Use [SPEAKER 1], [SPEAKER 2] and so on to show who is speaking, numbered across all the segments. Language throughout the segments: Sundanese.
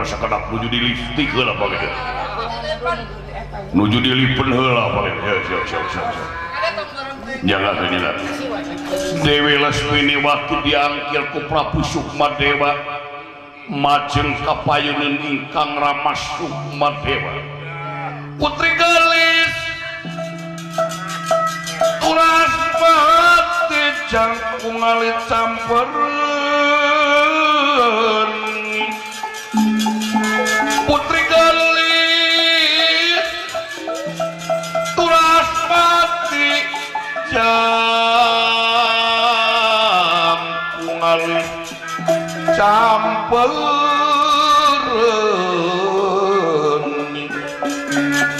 [SPEAKER 1] sakedap nuju di lipstick heula panginten. Nuju di lipen heula panginten. Siap siap siap siap. Jangan jangan. Dewi Lasmini waktu diangkil ku Prabu Sukmadewa majeng kapayuneun ingkang Rama Sukmadewa. Putri Gelis turas pati jangkung alit sampereun. Putri Gelis turas pati jangkung alit sampereun.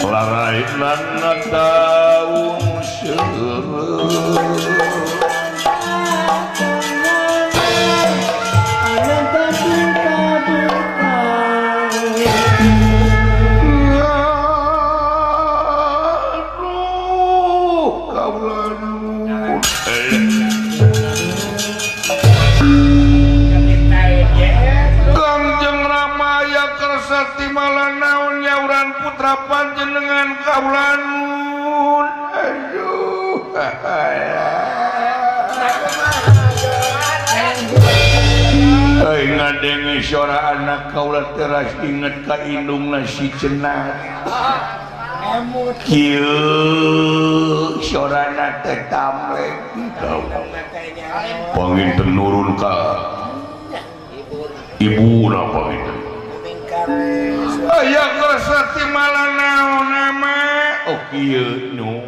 [SPEAKER 1] Larai lan daung seureun. Aduh, kaula nuhun. Kangjeng Ramaya kersa timala naon nyauran putra panjenengan kaula nuhun. Aduh. Hei ngadenge sora anak kaula teras inget ka indungna si Cenat. Kieu sorana teh tamlek kaula. Panginten nurun ka ibuna panginten. Aya kersa timala naon ama? Oh kieu nu.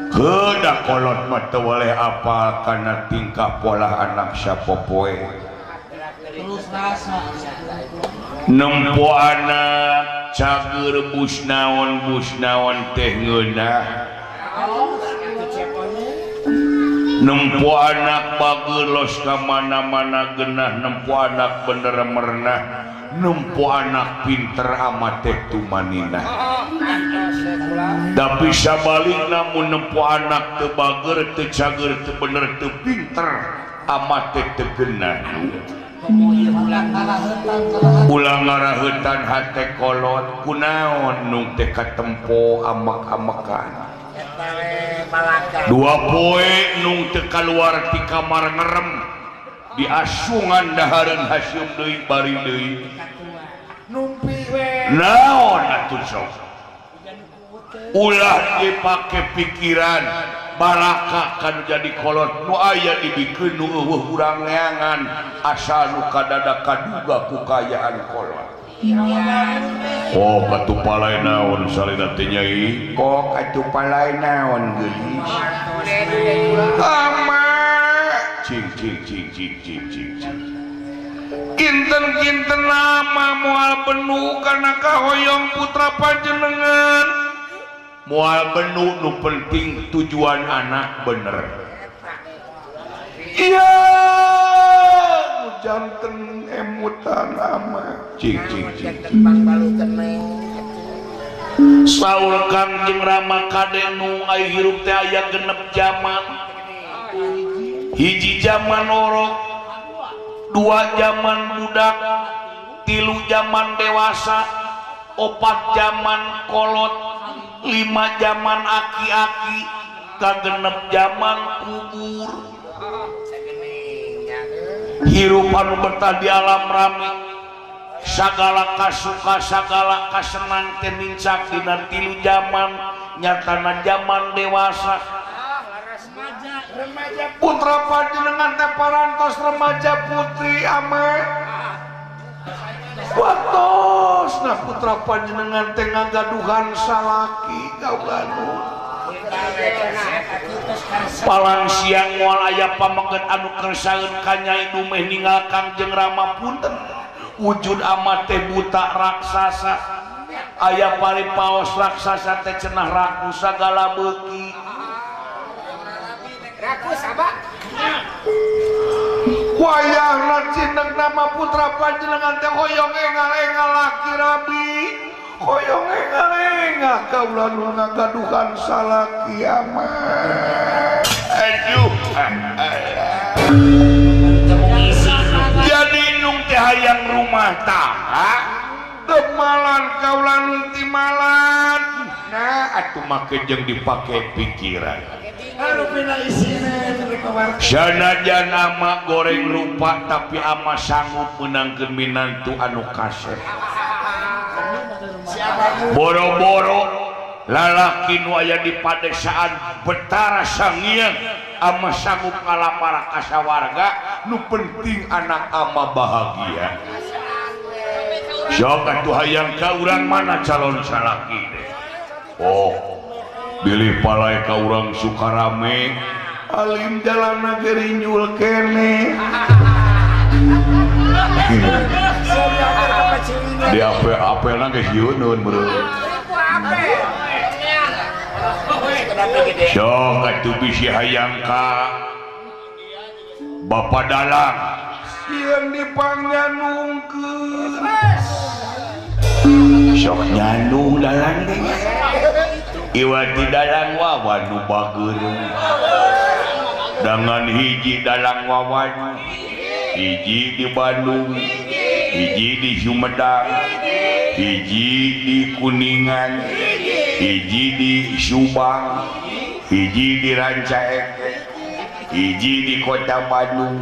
[SPEAKER 1] Kedah kolot mah teu weleh apal kana tingkah pola anak sapopoe. Nempo anak cager bus naon teh ngeunah. Nempo anak bager los ka mana-mana geunah, nempo anak bener merenah, nempo anak pinter amat teh tumaninah. Tapi sabalikna mun nempo anak teu bager, teu cager, teu bener, teu pinter amat teh teu geunah. Ulah ngaraheutan hate kolot kunaon nung teh katempo amak-amakan. Dua poe nung teu kaluar ti kamar ngerem diasungan dahareun haseum deui bari deui. Naon atuh sok? Ulah dipake pikiran baraka kan jadi kolot nu aya dibikeun nu eueuh urang neangan asal nu kadada kaduga ku kaayaan kolot. Oh katuh palai naon salina teh nyai? Kok atuh palai naon geulis? Ama cing cing cing cing cing cing cing. Kinten-kinten nama moal benu kana kahoyong putra panjenengan. Moal benu nu penting tujuan anak bener. Iya, nu janten emutan ama. Cing cing cing. Saur Kangjeng Rama kadenu ai hirup teh aya genep jaman. Hiji jaman orok, dua jaman budak, tilu jaman dewasa, opat jaman kolot, lima jaman aki-aki, kagenep jaman kubur. Hirup anu betah di alam rame, sagala kasuka sagala kasenang teh nincak dina tilu jaman, nyatana jaman dewasa. Putra panjenengan teh parantos remaja putri ama. Watos nah putra panjenengan teh ngagaduhan salaki kaula nu. Palang siang moal aya pameget anu kersaeun ka Nyai dumeh ninggal Kangjeng Rama punten. Wujud amat teh buta raksasa. Aya paripaos raksasa teh cenah rakus sagala beuki.
[SPEAKER 2] Rakus apa?
[SPEAKER 1] Wayahna cineng nama putra panjenengan teh hoyong engal-engal laki rabi. Hoyong engal-engal kaula nu ngagaduhan salaki amat. Aduh. Jadi nung teh hayang rumah tangga temalan kaula nun timalan. Nah atuh make jeung dipake pikiran. Sanajan ama goreng rupa tapi ama sanggup meunangkeun minantu anu kasep. Boro-boro lalaki nu aya di padesaan Betara Sangiang ama sanggup ngalamar ka sawarga, nu penting anak ama bahagia. Sok atuh hayang ka urang mana calon salaki deh. Oh, bilih palai ka urang Sukarame alim jalana gerinyul kene. Di apel-apelna geus yeuneun beureum. Sok atuh bisi hayang ka Bapak Dalang sieun dipangnyandungkeun. Sok nyandung dalang teh. Iwati dalang wawan nu bageur. Dangan hiji dalang wawan, hiji di Bandung, hiji di Sumedang, hiji di Kuningan, hiji di Subang, hiji di Rancaekek, hiji di Kota Bandung.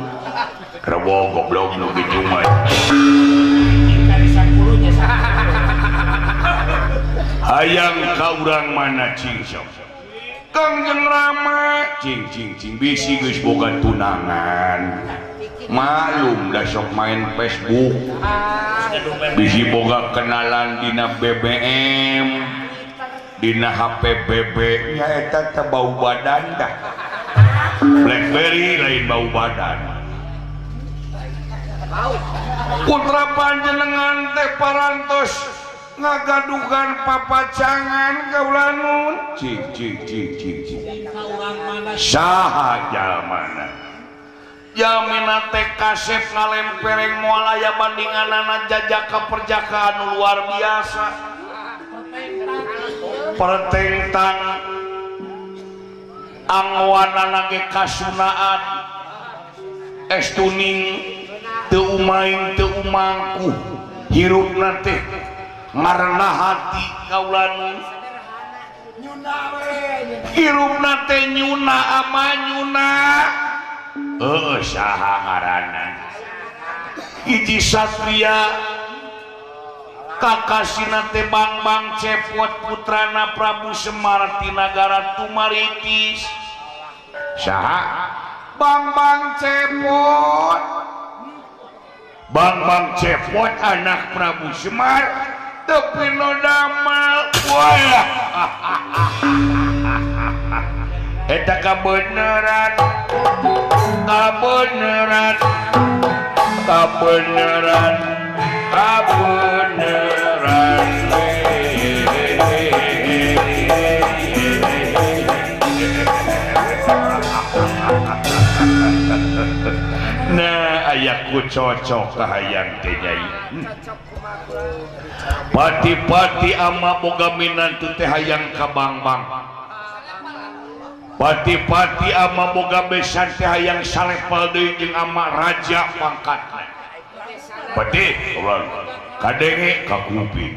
[SPEAKER 1] Rebo goblok nu kitu mah. Hayang ka urang mana cing sok. Kangjeng Rama cing cing cing bisi geus boga tunangan. Maklum dah sok main Facebook. Bisi boga kenalan dina BBM, dina HP BB nya eta teh bau badan dah. BlackBerry lain bau badan. Putra panjenengan teh parantos ngagaduhan papacangan kaula nun. Cing cing cing cing cing. Saha jalmana? Jalmina teh kasep ngalempereng moal aya bandinganana jajaka perjakaan nu luar biasa. Pertentang angwanana ge kasunaan estuning teu umaing teu umangkuh hirupna teh ngarenah hati kaula nun. Hirupna teh nyuna ama nyuna. Heuh saha ngaranna? Hiji satria kakasina teh Bangbang Cepot putrana Prabu Semar ti nagara Tumaritis. Saha? Bangbang Cepot. Bangbang Cepot anak Prabu Semar tapi no damal. Wah. Eta kabeneran. Kabeneran. Kabeneran. Kabeneran. Nah, ayaku cocok kahayang teh nyai. Pati-pati ama boga minantu teh hayang ka Bangbang. Pati-pati ama boga besan teh hayang salepal deui jeung ama raja pangkatna. Pati kadenge ka kuping.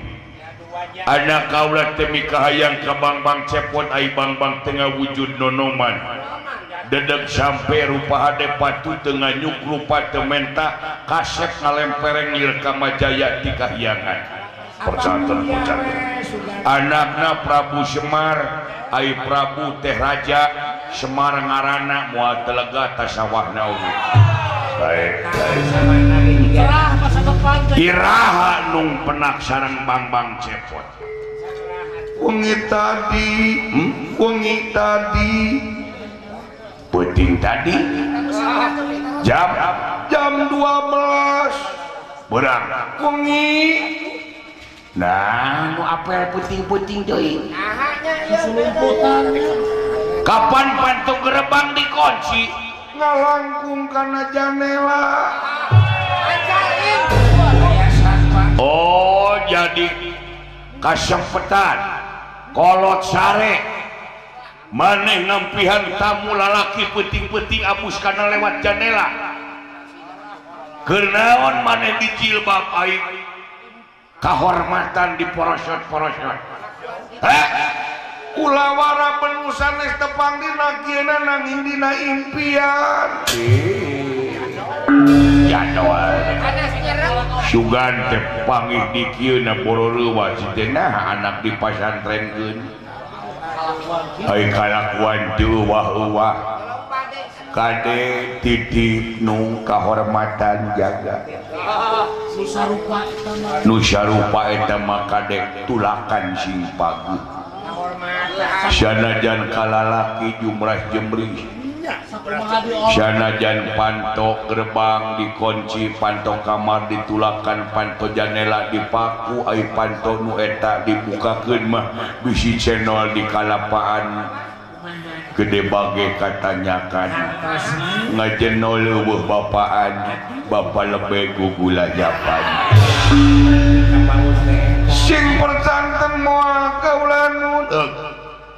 [SPEAKER 1] Anak kaula teh mikahayang ka Bangbang Cepot ai Bangbang teh ngawujud nonoman. Dedeg sampai rupa hade patu tengah nyuk rupa tementa kasep ngalempereng lir kamajaya ti kahyangan. Percanten percanten. Anakna Prabu Semar ai Prabu teh raja Semar ngaranna moal telega tasawahna oge. Baik baik. Iraha nung penak sareng Bangbang Cepot. Wengi tadi, wengi tadi, peuting tadi, jam 12 berang wengi. Nah, nu apel puting-puting deui. Kapan pantu gerbang dikunci? Ngalangkung kana janela. Oh, jadi kasempetan kolot sare maneh ngampihan tamu lalaki peuting-peuting abus kana lewat jendela. Keur naon maneh dijilbab aing kahormatan diporosot-porosot. Heh ulawara benu sanes tepang dina kieuna nanging dina impian. Jadwal sugan teh pangih di kieuna bororeuwa teh nah anak dipasantrenkeun. Ai kalakuan teu euwah-euwah. Kade titip nu kahormatan jaga. Nu sarupa eta mah kadek tulakan sing paguh. Sanajan kalalaki jumrah jemri. Sanajan panto gerbang dikunci, panto kamar ditulakan, panto janela dipaku, ai panto nu eta dibukakeun mah bisi cenol di kalapaan. Gede bage katanyakan ngajenol leuweuh bapaan, bapa lebe gugula japan. Sing percanten moal kaula nut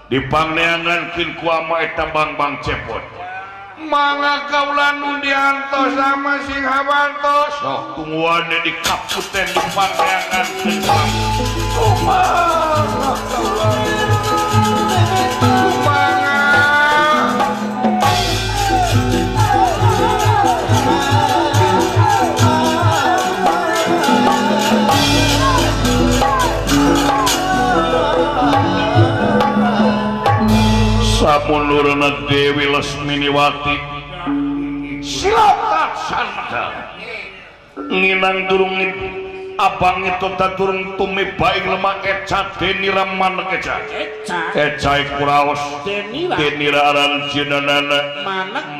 [SPEAKER 1] dipangneangankeun ku ama eta bang-bang cepot. Mangga kaula nu diantos sama sing habantos. Sok tungguan di kaputen dipangneangankeun. Kumaha kaula? Kumaha? Samunurna Dewi Lesminiwati silatak santa nginang durung abang itu durung tumiba ing lemah eca denira manek eca eca kuraos denira aran jenenana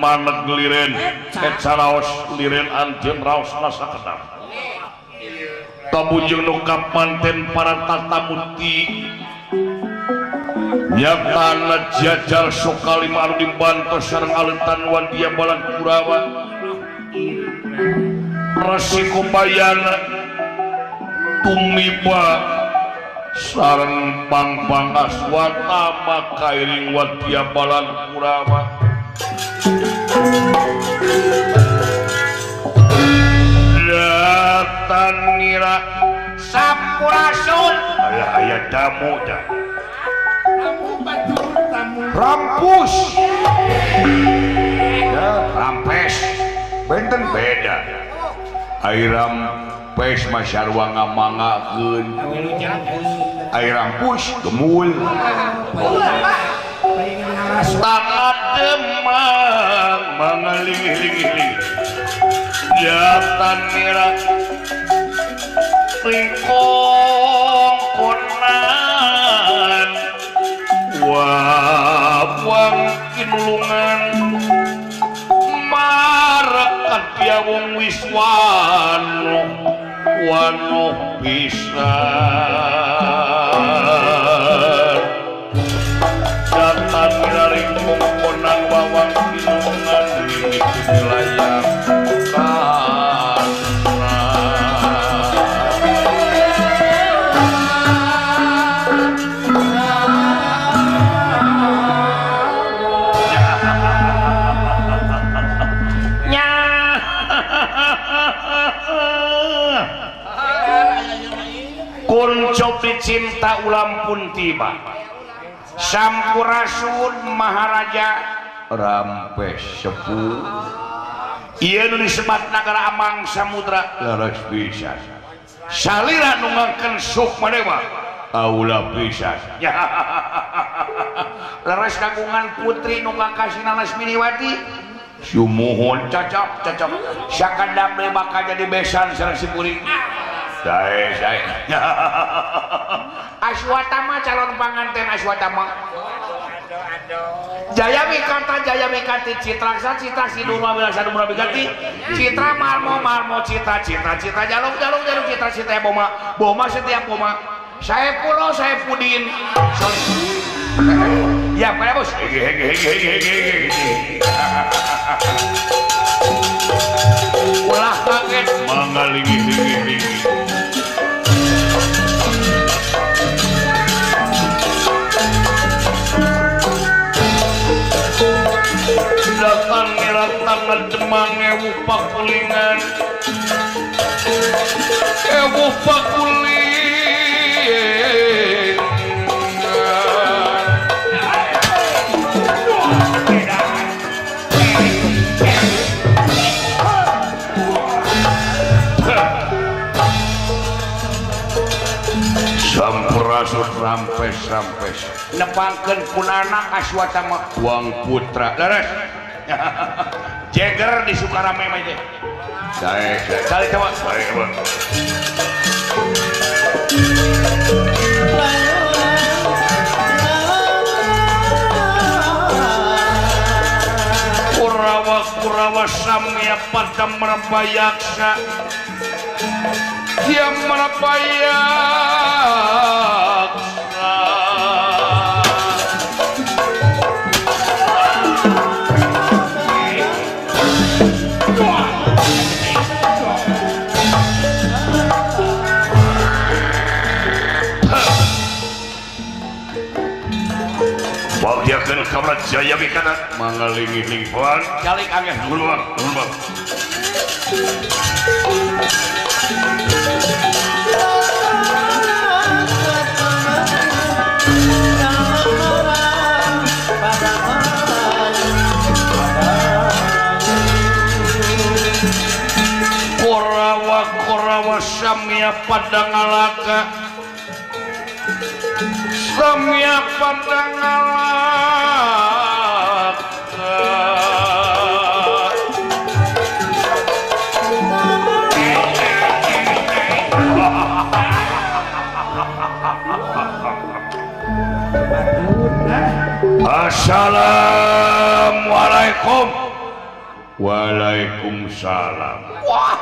[SPEAKER 1] manek liren eca raos liren anjeun raos nasakedap tabujeng nu kapanten para tatamuti nyatana jajar sokalima anu dibantos sareng aleutan wadya balan Kurawa Resi Kumbayana tumiba sareng pang-pang Aswatama kairing wadya balan Kurawa datanira sampurasun aya aya tamu dah rampus ya, rampes benten beda ai rampes mah sarua ngamangakeun ai rampus gemul tangan demang mangaling-ling jatanira ringkong konan wawang kinulungan marekat dia wong wiswano wano pisan datan ring kongkonan wawang kinulungan wilayah. Kuncopi cinta ulam pun tiba Sampurasun Maharaja Rampes sepuh ieu nu disebat nagara Amang Samudra leres pisan salira nu ngangkeun Sukmadewa aula pisan leres kagungan putri nu kakasihna Lasminiwati sumuhun cocok cocok sakadap deui bakal jadi besan sareng si kuring. Sae sae. Aswatama calon panganten Aswatama. Jaya Wikanta Jaya Wikanti Citraksa Citra Sidurma Wilasa Dumra Wikanti Citra Marmo Marmo Citra Citra Citra Jalung Jalung Jalung Citra Citra Boma Boma setiap Boma Saepulo Saepudin. Ya pada bos. Ulah kaget mangalingi-lingi. Datang ngeratang 5000 pakulingan ewu pakulingan Sampurasun rampes-rampes nepangkeun punana Aswatama Buang Putra leres Jeger di Sukarame mah teh. Sae sae coba sae coba. Kurawa Kurawa samya pada merapayaksa. Dia merapayaksa. Bagyakeun kamra jaya bikana mangalingi-lingi poan calik angeh nuhun bang nuhun bang Korawa Korawa samya padangalaka samya padangalaka Assalamualaikum. Waalaikumsalam. Wah.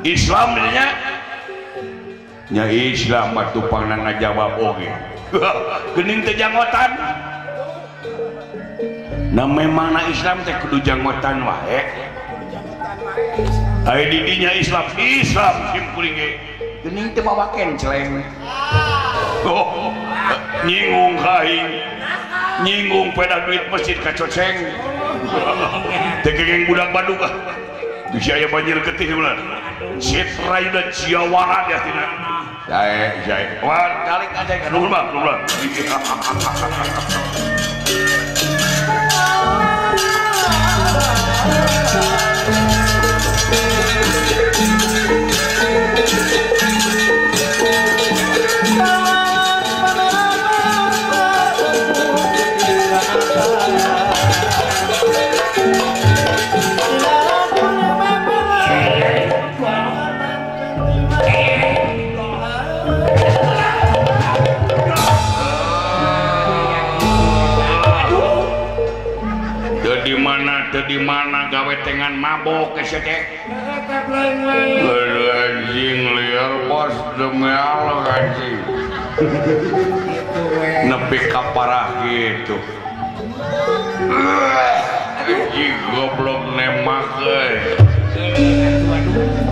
[SPEAKER 1] Islam nya nya Islam mah tupangna ngajawab oge. Geuning teh janggotan. Nah memangna Islam teh kudu janggotan wae. Ai di dinya Islam, Islam sim kuring ge. Geuning teh bawa kenceleng. Oh, nyinggung ka aing. Nyinggung peda duit masjid kacoceng. Teh geng budak Bandung ah. Bisa aya banjir getih bulan. Citra Yuda Jawara dia tina. Jae jae. Wah, kalik aja kan nuhun bang, nuhun. Di mana gawe tengan mabok geus teh. Anjing liar bos demi Allah anjing. Nepi ka parah gitu. Anjing goblok nemak euy.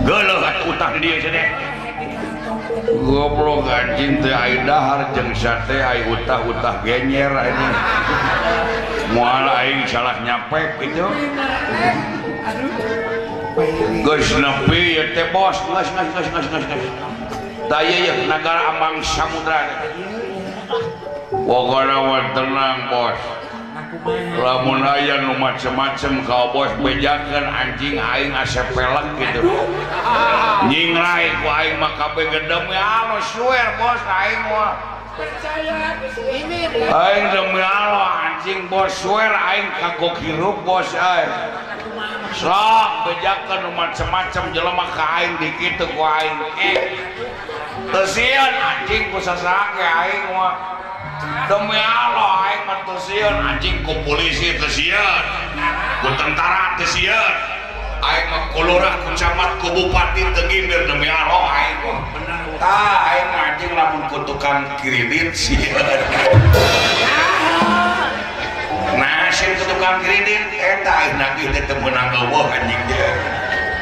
[SPEAKER 1] Geuleuh atuh utah di dieu teh. Goblok anjing teh ai dahar jeung sate ai utah-utah genyer anjing. Moal aing salah nyapek gitu. Geus nepi ieu teh bos, geus geus geus geus geus. Tah ieu ye nagara Ambang Samudra. Pokona mah tenang bos. Lamun aya nu macem-macem ka bos bejakeun anjing aing asep pelek gitu. Nyingrai ku aing mah kabeh gedem ya alus suer bos aing mah.
[SPEAKER 2] Percaya ini
[SPEAKER 1] aing demi Allah anjing bos swear aing kagok hirup bos aing sok bejakeun macem-macem jelema ka aing dikitu ku aing teu sieun anjing ku sasaha ge aing mah demi Allah aing mah teu sieun anjing ku polisi teu sieun ku tentara teu sieun aing mah ku lurah ku camat ku bupati teu ngimbir demi Allah aing mah bener. Tah aing anjing lamun ku tukang kredit sieun. Nah, sieun ku tukang kredit eta aing nagih teh teu meunang eueuh anjing teh.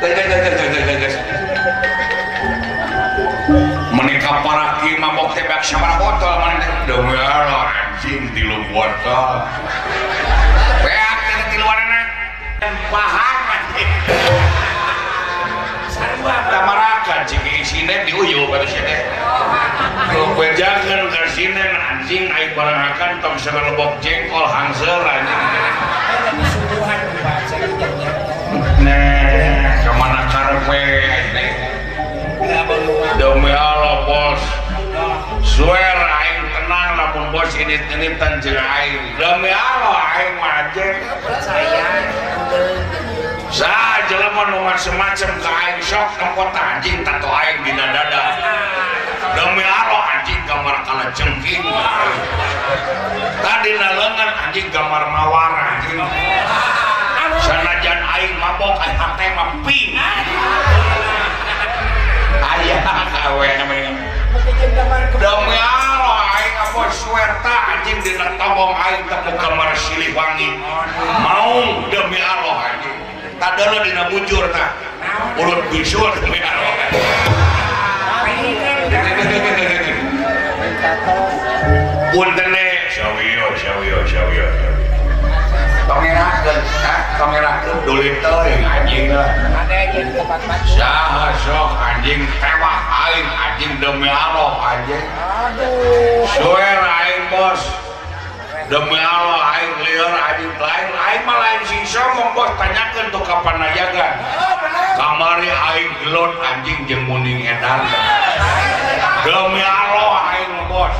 [SPEAKER 1] Geus geus geus geus geus. Meni ka paraki mabok teh bak sabaraha botol maneh teh. Demi Allah anjing 3 botol. Beak Pahang anjing. Sarua tamarakan cik isine diuyuh pada sini. Bejakeun ka sinen anjing aing barangakan tong sakalebok jengkol hangseur anjing. Nah, kamana karepe aing. Demi Allah bos. Swear aing tenang lamun bos init-initan jeung aing. Demi Allah aing mah anjing. Saha jelema nu macem-macem ka aing sok nempo anjing tato aing dina dada. Demi Allah anjing gambar kalajengking. Tadi na leungeun anjing gambar mawar anjing. Sanajan aing mabok aing hate mah ping. Aya kawe namanya. Demi Allah aing apa swerta anjing dina tobong aing temu gambar Siliwangi. Mau demi Allah anjing. Tadana dina bujur tah. Urut bisul demi Allah. Punten sawiyo sawiyo sawiyo. Tongerakeun, ha tongerakeun dulit teuing anjing lah. Saha sok anjing tewak aing anjing demi Allah anjing. Aduh. Swear aing bos. Demi Allah aing lieur anjing lain aing mah lain sing somong bos tanyakeun tuh ka panajagan. Kamari aing gelot anjing jeung muning edan. Demi Allah aing bos.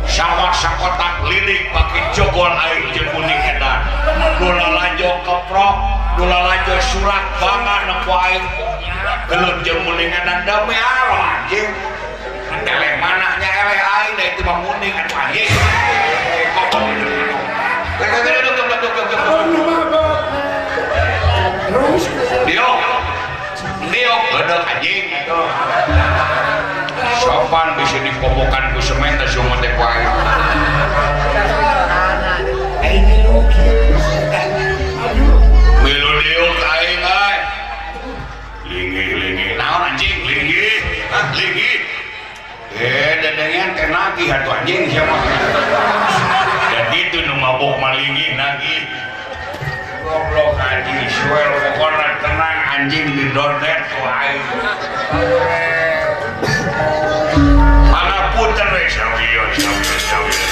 [SPEAKER 1] Sawah sakotak lidik pake jogol aing jeung muning edan. Nu lalajo keprok, nu lalajo surat bangga nempo aing gelut jeung muning edan demi Allah anjing. Eleh manahnya eleh aing da itu mah muning atuh anjing. Diok, diok gedeg anjing atuh. Sopan bisa dipopokan ku semen teh sumut teh ku aing. Milu diuk aing euy. Linggih linggih naon anjing linggih, ah linggih. Dedengean teh nagih atuh anjing sia mah. Da kitu nu mabok mah linggih nagih. Goblok anjing suel pokona tenang anjing didodet ku aing. Pangapunten we sawiyo sawiyo sawiyo.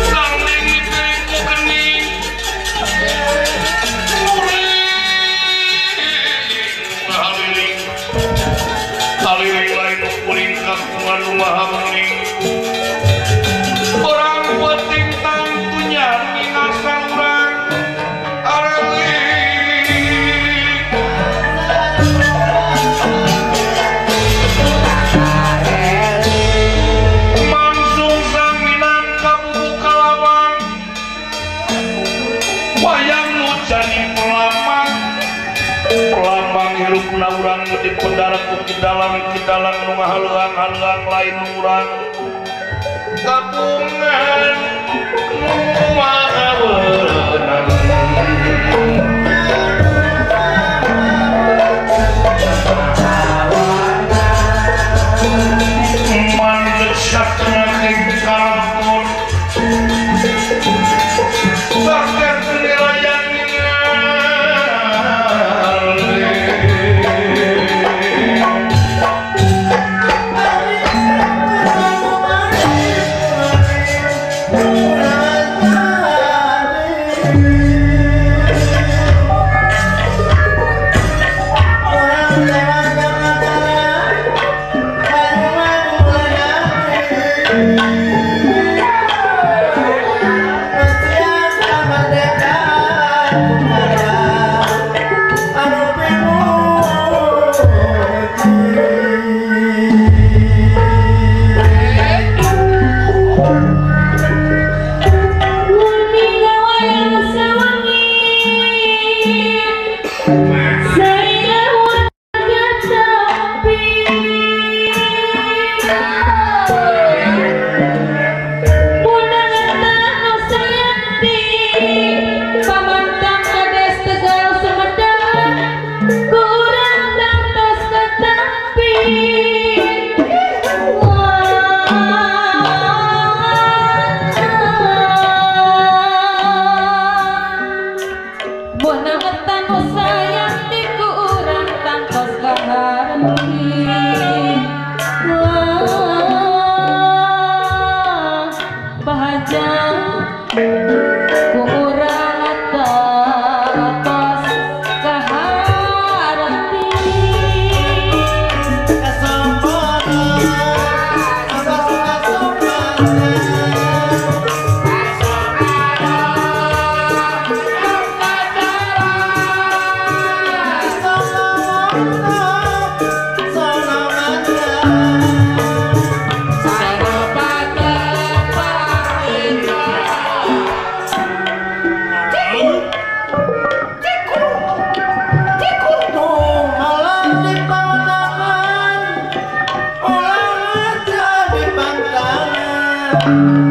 [SPEAKER 1] Nang linggih ku kening. Haliling haliling lain kuring kakungan maha mening. Orang penting tangtunya minasa urang areling. Mangsung sang minang kabubu kalawang wayang nu jadi pelamang pelambang hirupna urang nu dipendara ku kidalang-kidalang nu ngahaleuang-haleuang lain urang gabungan nu maha weunang. Mandek satna ing karaton bakar penilaian.
[SPEAKER 2] We're
[SPEAKER 1] Pangeran.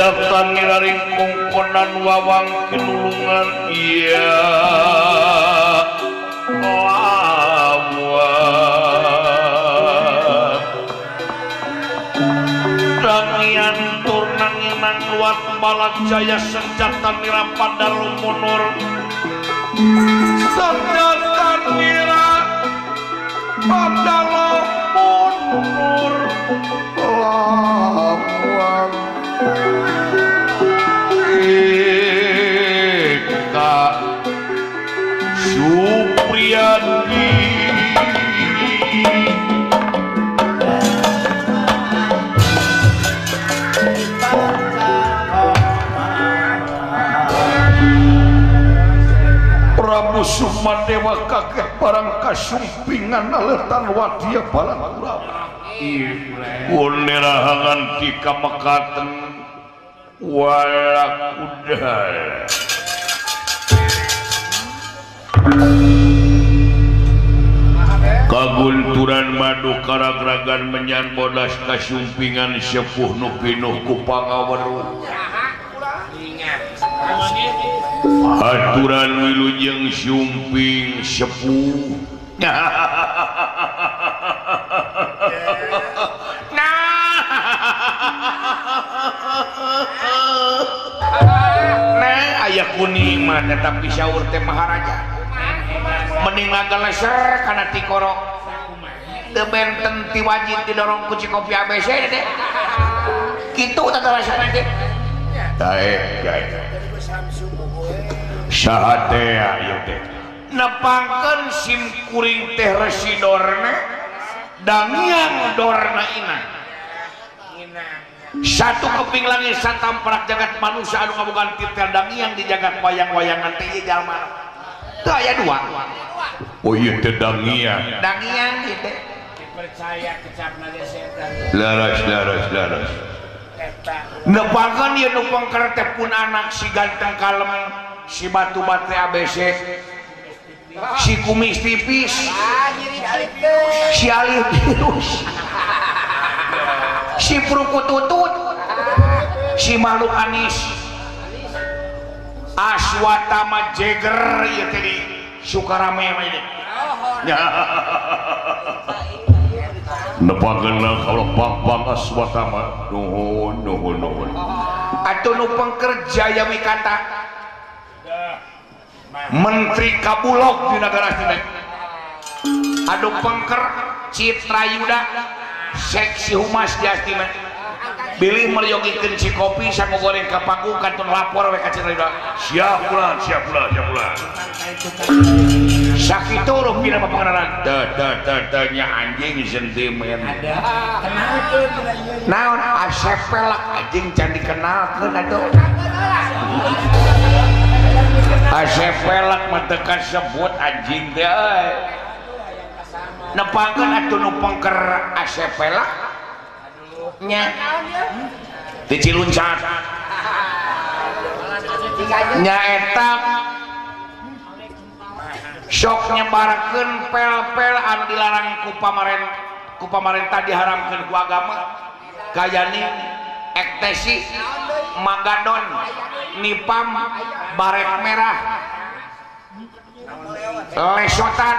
[SPEAKER 1] Senjata niraring kongkonan wawang kinulungan iya lawan Dangian tur nanginang luat balat jaya senjata nira padalumunur senjata nira padalumunur lawan Eka Supriyadi Prabu Sumadewa kaget barang kasumpingan aletan wadya balan Kurawa. Unirahangan di kamekaten walakudal. Kagunturan madu karagragan menyan bodas kasumpingan sepuh nu pinuh ku pangaweruh. Aturan wilujeng sumping sepuh. Nah, aya kuning mah tetapi syaur teh maharaja. Mending ngageleser kana tikoro. Teu benten ti wajib didorong ku Cikopi ABC teh. Kitu tata rasana teh. Taek, gae. Saha teh ieu teh? Nepangkeun sim kuring teh Resi Dorna, Dangiang Dorna Inang. Satu keping langit satamprak jagat manusia anu ngabogaan titel Dangiang di jagat wayang-wayangan teh ieu jalma. Teu aya dua. Oh ieu teh Dangiang. Dangiang ieu teh.
[SPEAKER 2] Dipercaya kecapna ge setan.
[SPEAKER 1] Laras laras laras. Nepangkeun ieu nu pengker teh pun anak si ganteng kalem, si batu bate ABC, si kumis tipis, si alih virus, si perukututut, si makhluk anis, Aswatama Jeger ieu teh di Sukarame mah ini. Nepangkeun kalau pang-pang Aswatama nuhun nuhun nuhun. Atuh nu pengker Jaya Wikata Menteri Kabulog di negara sini. Aduh pengker Citra Yuda seksi humas di Astina. Bilih meryogikeun Cikopi sangu goreng ka panggung kantun lapor we ka Citra Yuda. Siap ulah, siap ulah, siap ulah. Sakitu rupina mah pengenalan. Teu teu teu teu nya anjing sentimen. Naon asep pelak anjing can dikenalkeun atuh. Asep pelak mah teu kasebut anjing teh euy. Nepangkeun atuh nu pengker asep pelak nya ti Ciluncat. Nya eta sok nyebarkeun pel-pel anu dilarang ku pamarentah diharamkeun ku agama kayani ektesi, magadon, nipam, baret merah, lesotan,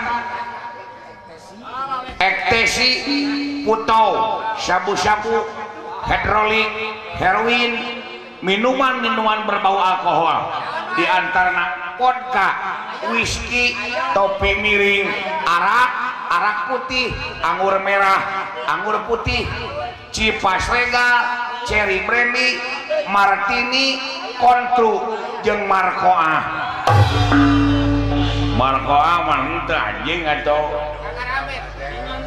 [SPEAKER 1] ektesi, putau, sabu-sabu, hidrolik, heroin, minuman-minuman berbau alkohol, di antarana vodka, whisky, topi miring, arak, arak putih, anggur merah, anggur putih, Cipas Regal, cherry brandy, martini, kontru, jeung markoah. Markoah mah henteu anjing atuh.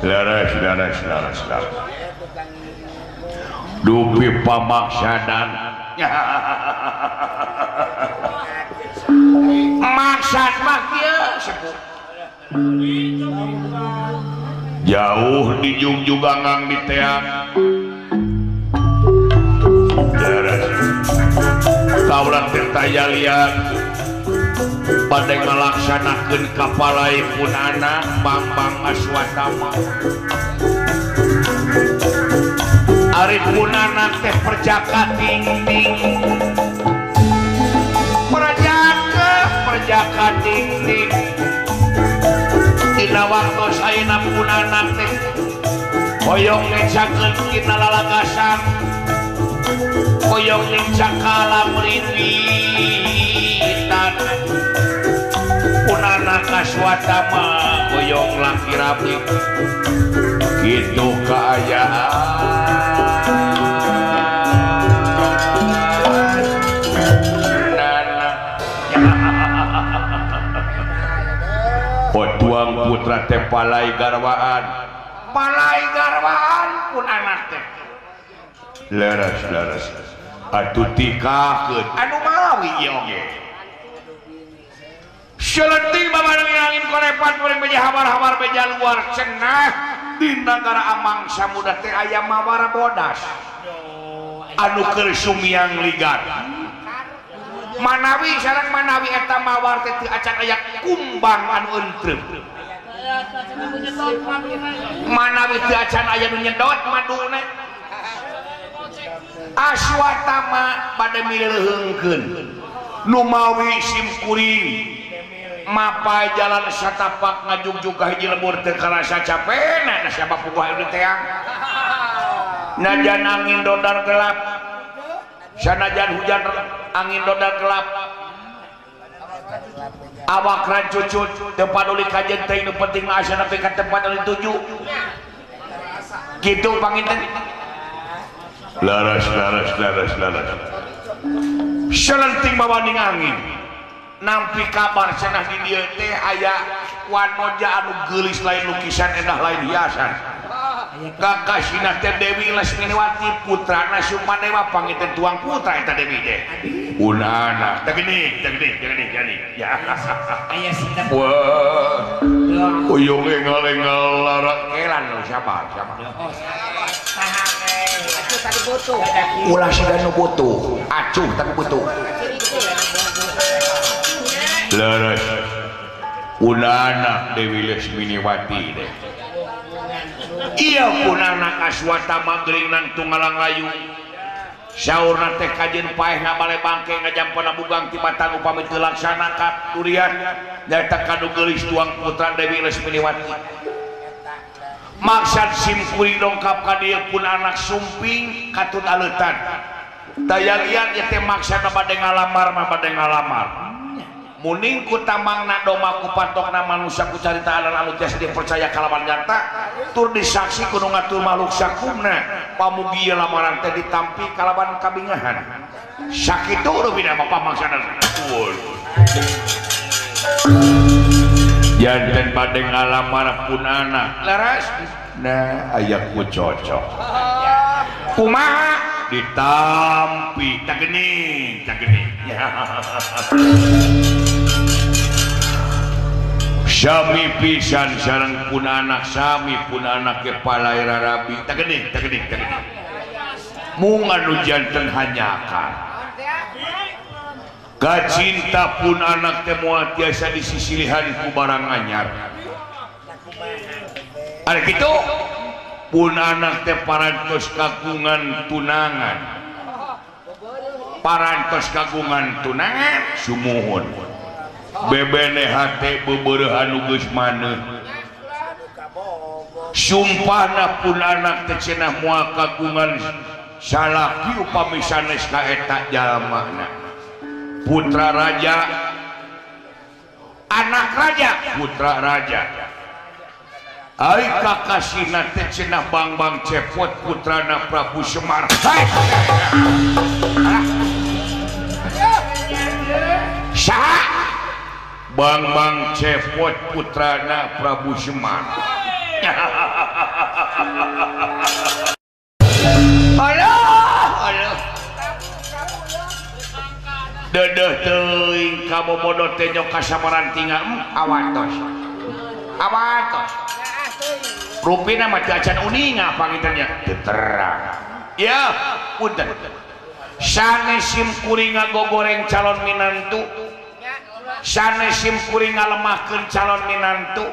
[SPEAKER 1] Laras laras laras laras. Dupi pamaksadan. Maksad mah kieu sepuh. Jauh dijungjung angang di teang. Laras. Kaulah teh tayalian bade ngalaksanakeun kapalai pun anak Bambang Aswatama. Ari pun anak anak teh perjaka ting-ting perjaka perjaka ting-ting dina waktos ayeuna pun anak teh hoyong ngecakeun dina lalagasan hoyong ngecakalam rinwitan pun anak Aswatama hoyong laki rapi gitu kaayaan Potuang putra teh palai garwaan pun anak teh leres leres atuh tikahkeun anu mawi ieu oge Selenting babareng angin korepan goreng beja habar-habar beja luar cenah di nagara Amang Samuda teh aya mawar bodas anu keur sumiang ligar manawi sareng manawi eta mawar teh teu acan aya kumbang anu entreum manawi teu acan aya nu nyedot maduna Aswatama bade mileuheungkeun nu mawi simkuring mapai jalan satapak ngajugjug ka hiji lembur teu karasa capena siapa puguh anu teang najan angin dodar gelap sanajan hujan angin dodar gelap awak rancucut teu paduli kajen teh nu penting mah asa nepi ka tempat anu dituju kitu panginten laras laras laras laras salenting bawaning angin nampi kabar cenah di dieu teh aya wanoja anu geulis lain lukisan endah lain hiasan kakasina teh Dewi Lesminiwati putrana Sumadewa panginten tuang putra eta Dewi teh unana teh geuning teh geuning teh geuning geuning ya
[SPEAKER 2] aya sindang
[SPEAKER 1] wah uyung engal-engal lara kelan lu siapa siapa
[SPEAKER 2] acuh tapi butuh
[SPEAKER 1] ulah siga nu butuh acuh tapi butuh leres punana Dewi Lesminiwati deh iya punana Aswatama geuring nang tunggalang layu saurna teh kajeun paeh ngabale bangke ngajampana bugang tibatan upami teu laksana ka durian nyaeta kanu geulis tuang putra Dewi Lesminiwati maksad simkuring dongkap ka dieu pun anak sumping katut aleutan tayalian ieu teh maksadna bade ngalamar mah bade ngalamar muning ku tamangna doma ku patokna manusia ku carita anu tiasa dipercaya kalawan nyata tur disaksi ku nu ngatur makhluk sakumna pamugi lamaran teh ditampi kalawan kabingahan sakitu rupina mah pamaksana janten bade ngalamar pun anak leres nah aya ku cocok kumaha ditampi tah geuning tah geuning sami pisan sareng pun anak sami pun anak ke palai rarabi tah geuning tah geuning tah geuning mung anu janten hanyakan kacinta pun anak teh moal tiasa disisilihan ku barang anyar ari kitu pun anak teh parantos kagungan tunangan parantos kagungan tunangan sumuhun bebene hate beubeureuh anu geus maneuh sumpahna pun anak teh cenah moal kagungan salaki upami sanes ka eta jalmana putra raja anak raja putra raja ai kakasihna teh cenah Bangbang Cepot putrana Prabu Semar. Saha Bangbang Cepot putrana Prabu Semar. Alah alah dedeh teuing kabobodo teh nyok kasamaran tinggal awatos awatos rupina mah teu acan uninga panginten nya teu terang ya punten sanes simkuring ngagogoreng calon minantu sanes simkuring ngalemahkeun calon minantu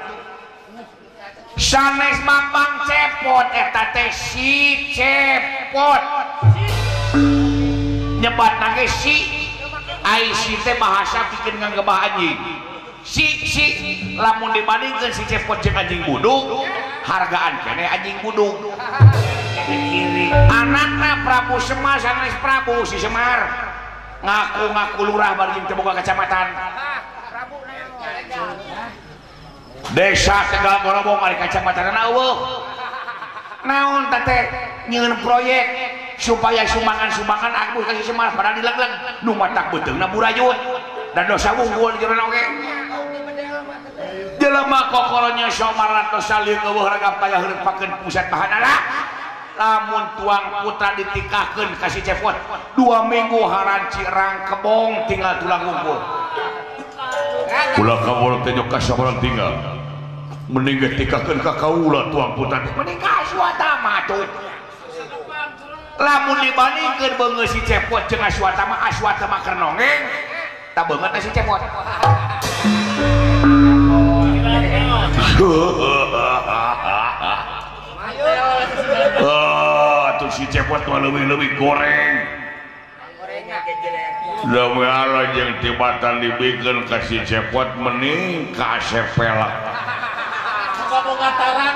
[SPEAKER 1] Sanes Bambang Cepot eta teh si Cepot. Nyebatna ge si ai si teh bahasa pikeun nganggebah anjing. Si si lamun dibandingkeun si Cepot jeung anjing buduk, hargaan keneh anjing buduk. Anakna Prabu Semar sanes Prabu si Semar. Ngaku-ngaku lurah bari teu boga kecamatan. Desa Tegal Gorobong ari kacamatan eueuh. Naon teh teh nyieun proyek supaya sumbangan-sumbangan aku kasih Semar padahal dilegleg nu matak beuteungna burayut dan dosa wungkul jerona oge. Jelema kokoronya somaran dosa lieu eueuh ragam payah heurepakeun pusat bahanana. Lamun tuang putra ditikahkeun ka si Cepot 2 minggu haranci rang kebong tinggal tulang wungkul. Ulah kaula teh nyok kasabaran tinggal mending ge tikakeun ka kaula tuang putra teh mending ka Aswatama atuh. Lamun dibandingkeun beungeut si Cepot jeung Aswatama, Aswatama keur nongeng tah beungeut si Cepot. Atuh si Cepot mah leuwih-leuwih goreng. Demi Allah jeung tibatan dibikeun ka si Cepot mending ka Asep Pelak.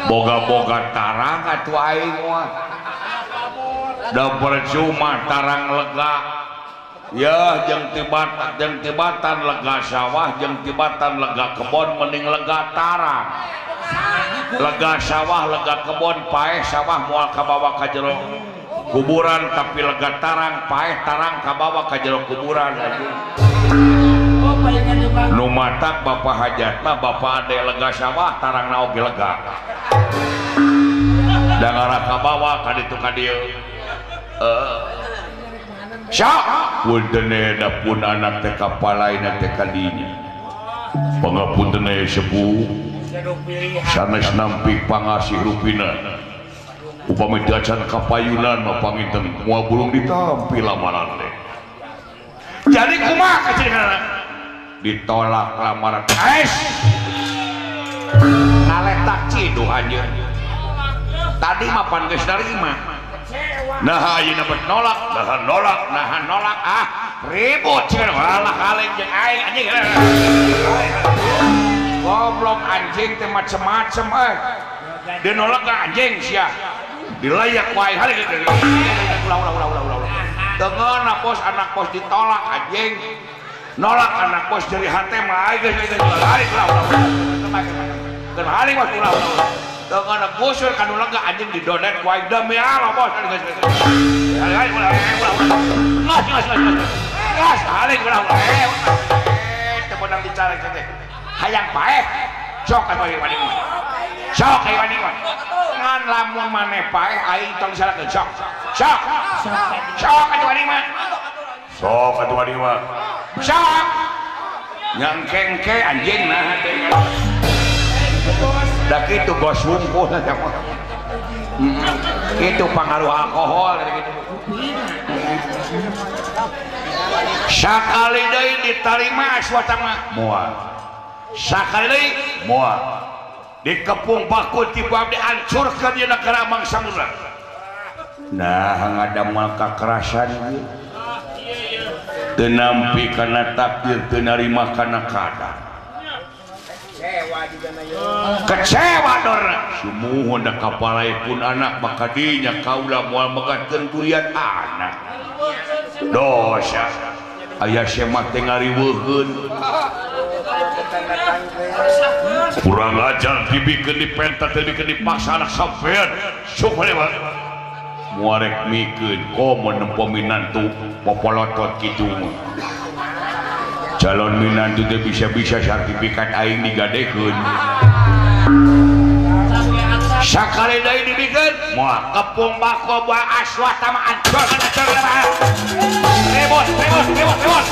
[SPEAKER 1] Boga-boga tarang atuh aing mah. Da percuma tarang lega. Yeuh jeung tibatan lega sawah jeung tibatan lega kebon mending lega tarang. Lega sawah lega kebon paeh sawah moal kabawa ka jero kuburan tapi lega tarang paeh tarang kabawa ka jero kuburan anjing. Nu matak bapak hajat mah bapak ade lega sawah tarangna oge lega. Da ngarah kabawa ka ditu ka dieu. Sok punten da pun anak teh kapalaina teh ka dinya. Pangapunten sepuh sanes nampi pangasih rupina. Upami teu acan kapayunan mah panginten moal bulung ditampi lamaran teh. Jadi kumaha kacirina? Ditolak lamaran. Es. Ngaletak ciduh anjeun. Tadi mah pan geus narima. Nah ayeuna bet nolak, nah nolak, nah nolak ah ribut cenah alah kaleng jeung aing anjing. Goblok anjing teh macem-macem euy. Dia nolak ka anjing sia. Dilayak wae hari ulah ulah ulah ulah ulah. Dengeuna bos anak bos ditolak anjing. Nolak anak bos jadi hate mah aing geus lari ulah ulah. Keur hari bos ulah ulah. Dengeuna gusur ka nu lega anjing didonet wae demi Allah bos geus. Hari ulah ulah ulah. Ngas ngas ngas. Ngas hari ulah ulah. Teu meunang dicarek teh. Hayang paeh sok atuh aing wani mah. Sok aing wani mah. Ngan lamun maneh paeh aing tong disalahkeun sok. Sok. Sok atuh wani mah. Sok atuh wani mah. Sok. Nyangkengke anjing nah teh. Da kitu gos wungkul teh mah. Kitu pangaruh alkohol kitu. Sakali deui ditarima Aswatama moal. Sakali deui moal. Dikepung bakul tipu abdi hancurkeun ieu negara mangsa murah. Nah ngadamel kakerasan ieu. Teu nampi kana takdir teu narima kana kadar. Kecewa dorna. Sumuhun da kapalai pun anak maka dinya kaula moal megatkeun durian anak. Dosa. Aya semak teh ngariweuheun. Kurang ajar dibikeun dipenta teh dibikeun dipaksa anak sampean. Sok lewat. Muarek mikeun komo nempo minantu popolotot kitu mah. Calon minantu teh bisa-bisa sertifikat aing digadekeun. Sakali deui dibikeun moal kepung bako buah Aswatama ancur ancur. Rebot rebot rebot rebot.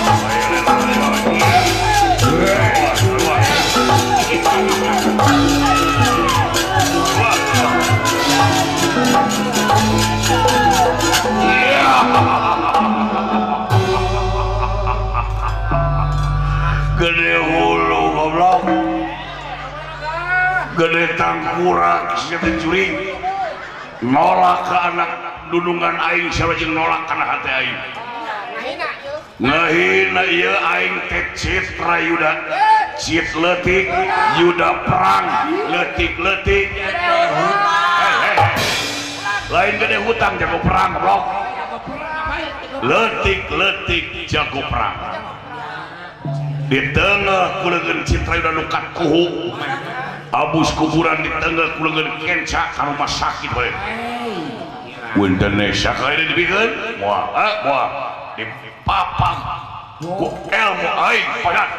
[SPEAKER 1] Gede hulu goblok. Gede tangkurak sia teh jurig. Nolak ke anak dudungan aing sareng nolak kana hate aing. Ngahina ieu aing teh Citra Yuda. Cit leutik Yuda perang leutik-leutik. Lain gede hutang jago perang goblok. Leutik-leutik jago perang. Di tengah kuleungeun Citra Yuda nu kuhu. Abus kuburan di tengah kuleungeun kenca ka rumah sakit we. Punten sakali dibikeun moal moal dipapang ku ilmu aing padat.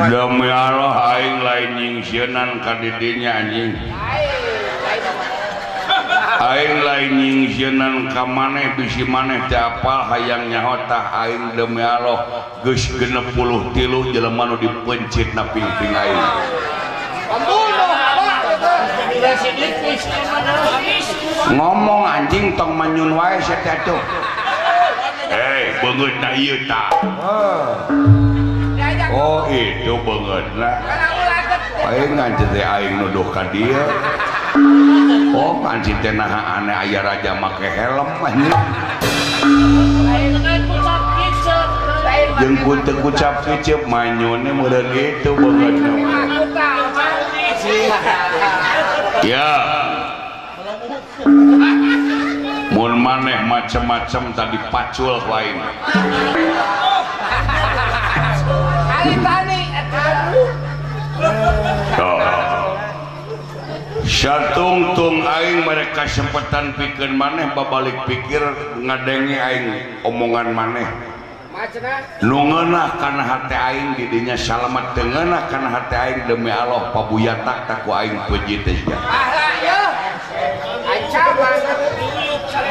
[SPEAKER 1] Demi Allah aing lain nyingsieunan ka didinya anjing. Aing lain nyingsieunan ka maneh bisi maneh teu apal hayang nyaho tah aing demi Allah geus 63 jelema nu dipencit na pingping aing. Ngomong anjing tong manyun wae sia teh atuh. Eh, beungeutna ieu tah. Oh itu beungeutna. Aing nganceut teh aing nuduh ka dieu. Oh anjing teh naha aneh aya raja make helm anjing. Jeung ku teu kucap kicep manyunne meureun kitu beungeutna. Ya. Mun maneh macem-macem tadi pacul ku aing. Satungtung aing mereka sempetan pikeun maneh babalik pikir ngadenge aing omongan maneh. Nu ngeunah kana hate aing di dinya salamet teu ngeunah kana hate aing demi Allah pabuyatak tak ku aing puji teh sia.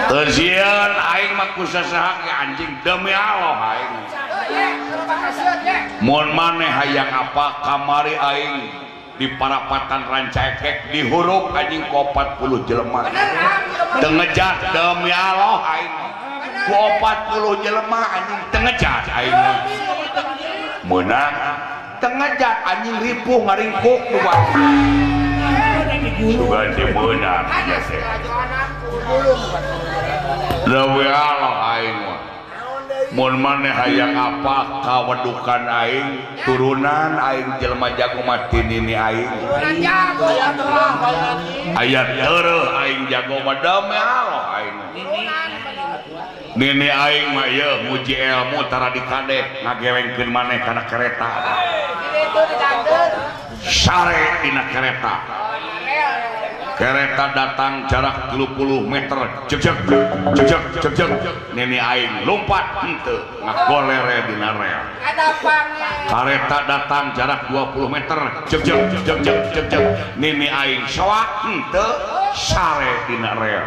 [SPEAKER 1] Teu sieun aing mah ku sasaha ge anjing demi Allah aing. Mun maneh hayang apa kamari aing di parapatan Rancaekek dihurup anjing ku 40 jelema. Teu ngejat demi Allah aing. Ku 40 jelema anjing teu ngejat aing. Meunang teu ngejat anjing ripuh ngaringkuk dua. Sugan teh meunang sia teh. Demi Allah aing mah. Mun maneh hayang apa kawedukan aing turunan aing jelema jago mah ti nini aing. Aya tereuh aing jago mah demi Allah aing. Nini aing mah ieu muji ilmu tara dikadek ngagelengkeun maneh kana kereta. Sare dina kereta. Kereta datang jarak 30 meter jejeg jejeg jejeg nini aing lompat henteu ngagolere dina rel. Kareta datang jarak 20 meter jejeg jejeg jejeg nini aing soak henteu sare dina rel.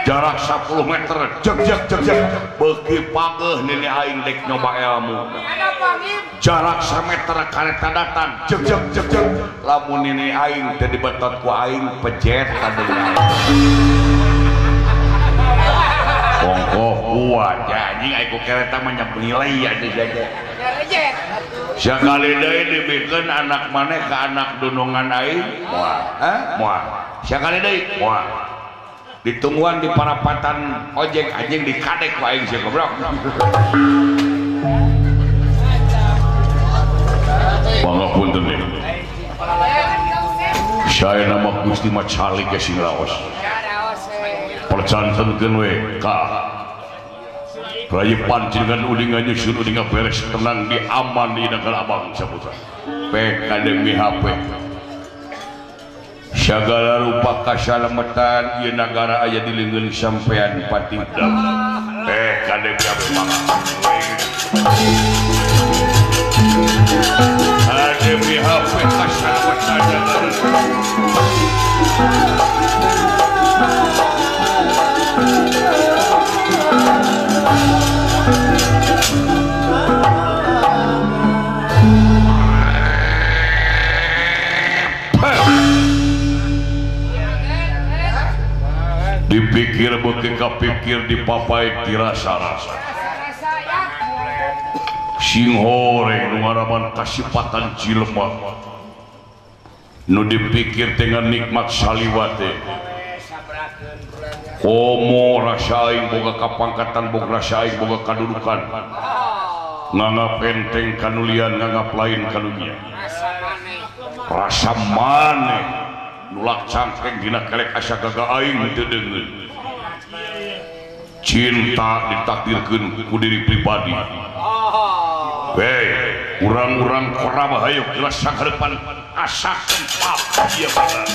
[SPEAKER 1] Jarak 10 meter jejeg jejeg beuki pageuh nini aing dek nyoba ilmu. Jarak 1 meter kareta datang jejeg jejeg lamun nini aing teu dibetot ku aing pejet kadengar. Bongkoh kuat ya anjing aing ku kereta mah nilai aja saja. Sakali deui dibikeun anak maneh ka anak dunungan aing moal. Hah? Moal. Sakali deui moal. Ditungguan di parapatan ojek anjing dikadek ku aing sia goblok. Mangga punten deui. Saya nama Gusti Macalik ya sing laos. Percantenkeun we ka rayepan jenengan udinga nyusun udinga beres tenang di aman di negara abang saputra. PK demi HP. Sagala rupa kasalametan ieu nagara aya di leungeun sampean pati. PK demi HP mangga. Demi HP kasalametan. Dipikir beuki kapikir dipapaek dirasa-rasa. Sing horeng nu ngaraman kasipatan jelema. Nu dipikir dengan nikmat saliwate. Komo rasa aing boga kapangkatan, boga rasa aing boga kadudukan. Nganggap enteng kanulian, nganggap lain kanunya. Rasa maneh nulak cangkeng dina kelek asa gaga aing teu deungeun. Cinta ditakdirkeun ku diri pribadi. Hei, urang-urang koraba hayo jelas sangharepan asa kempap ieu badan.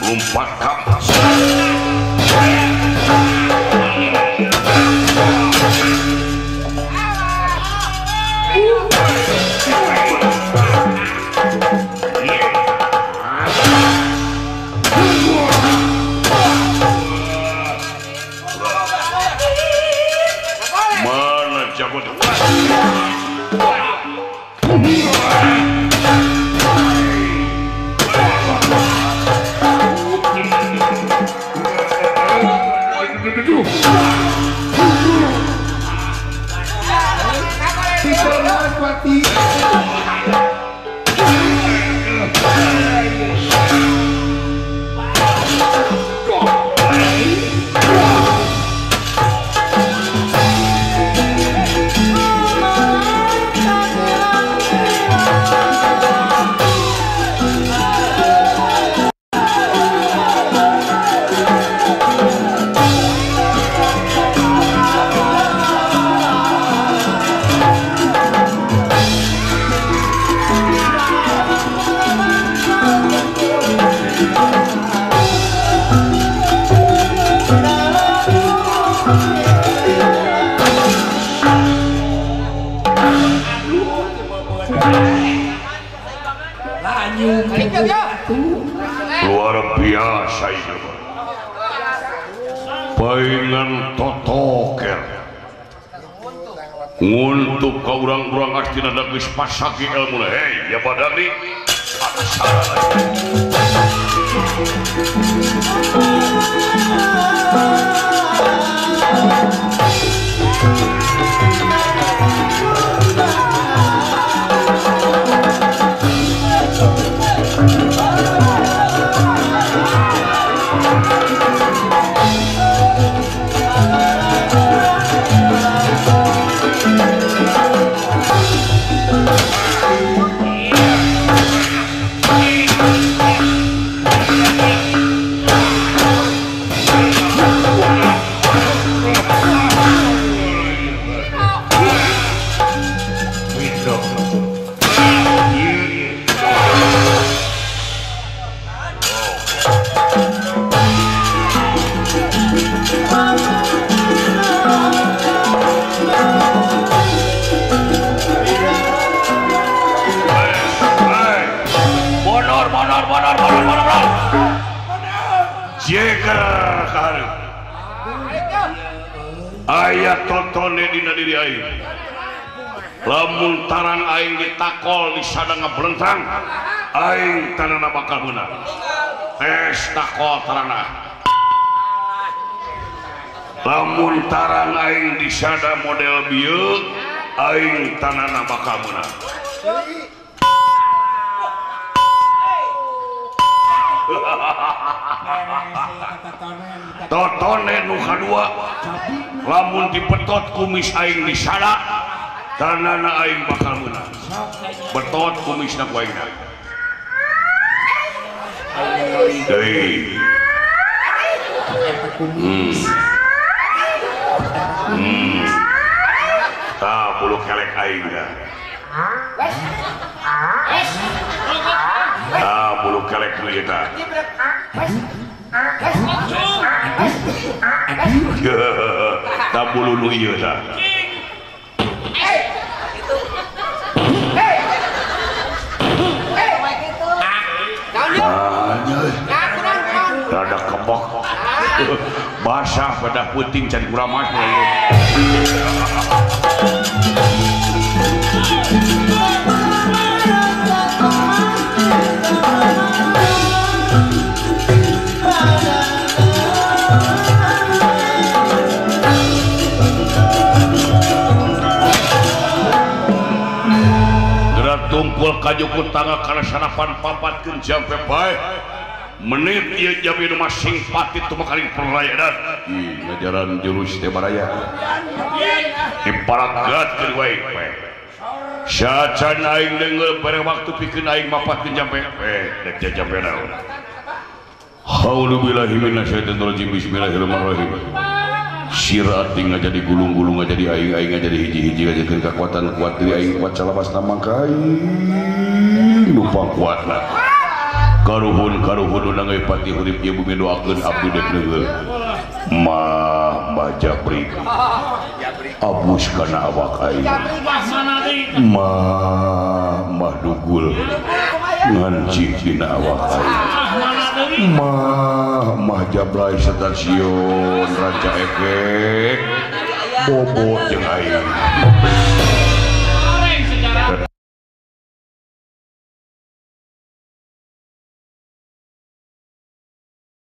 [SPEAKER 1] Lompat kampas. Mana jago luar biasa itu. Paingan totoker nguntuk ka urang-urang astina da geus pasaki ilmuna. Hei ya badani Ayah totone dina diri aing. Lamun tarang aing ditakol di sada ngeblentang, aing tanana bakal meunang. Tes takol tarana. Lamun tarang aing disada model bieu aing tanana bakal meunang. Totone nu kadua lamun dipetot kumis aing disada tanana aing bakal meunang. Betot kumisna ku aing. Deui. Tah bulu kelek aing dah. Tah bulu kelek ieu tah. Tah bulu nu ieu tah. Rada kebok. Basah pada puting cari kuramas. Gerak tumpul kajukut tangga karena sanapan papatkeun jampe bae. Menit ieu jam ieu masing pati tumekaring perlayanan. Ngajaran jurus teh baraya. Diparagatkeun wae. Sacan aing deungeul bareng waktu pikeun aing mapatkeun jampe. Dek jampe naon. Haulu billahi minasyaitonir rajim. Bismillahirrahmanirrahim. Siraat tinggal jadi gulung-gulung jadi aing aing jadi hiji-hiji ngajakeun kakuatan kuat diri aing kuat salabasna mangka aing lupa kuatna. Karuhun karuhun unang pati hurip ieu bumi doakeun abdi dek neunggeul mah Mbah Jabrik abus kana awak aing mah Mbah Dugul ngancik dina awak aing mah Mbah Jablay stasiun Ranca Ekek bobo jeung aing.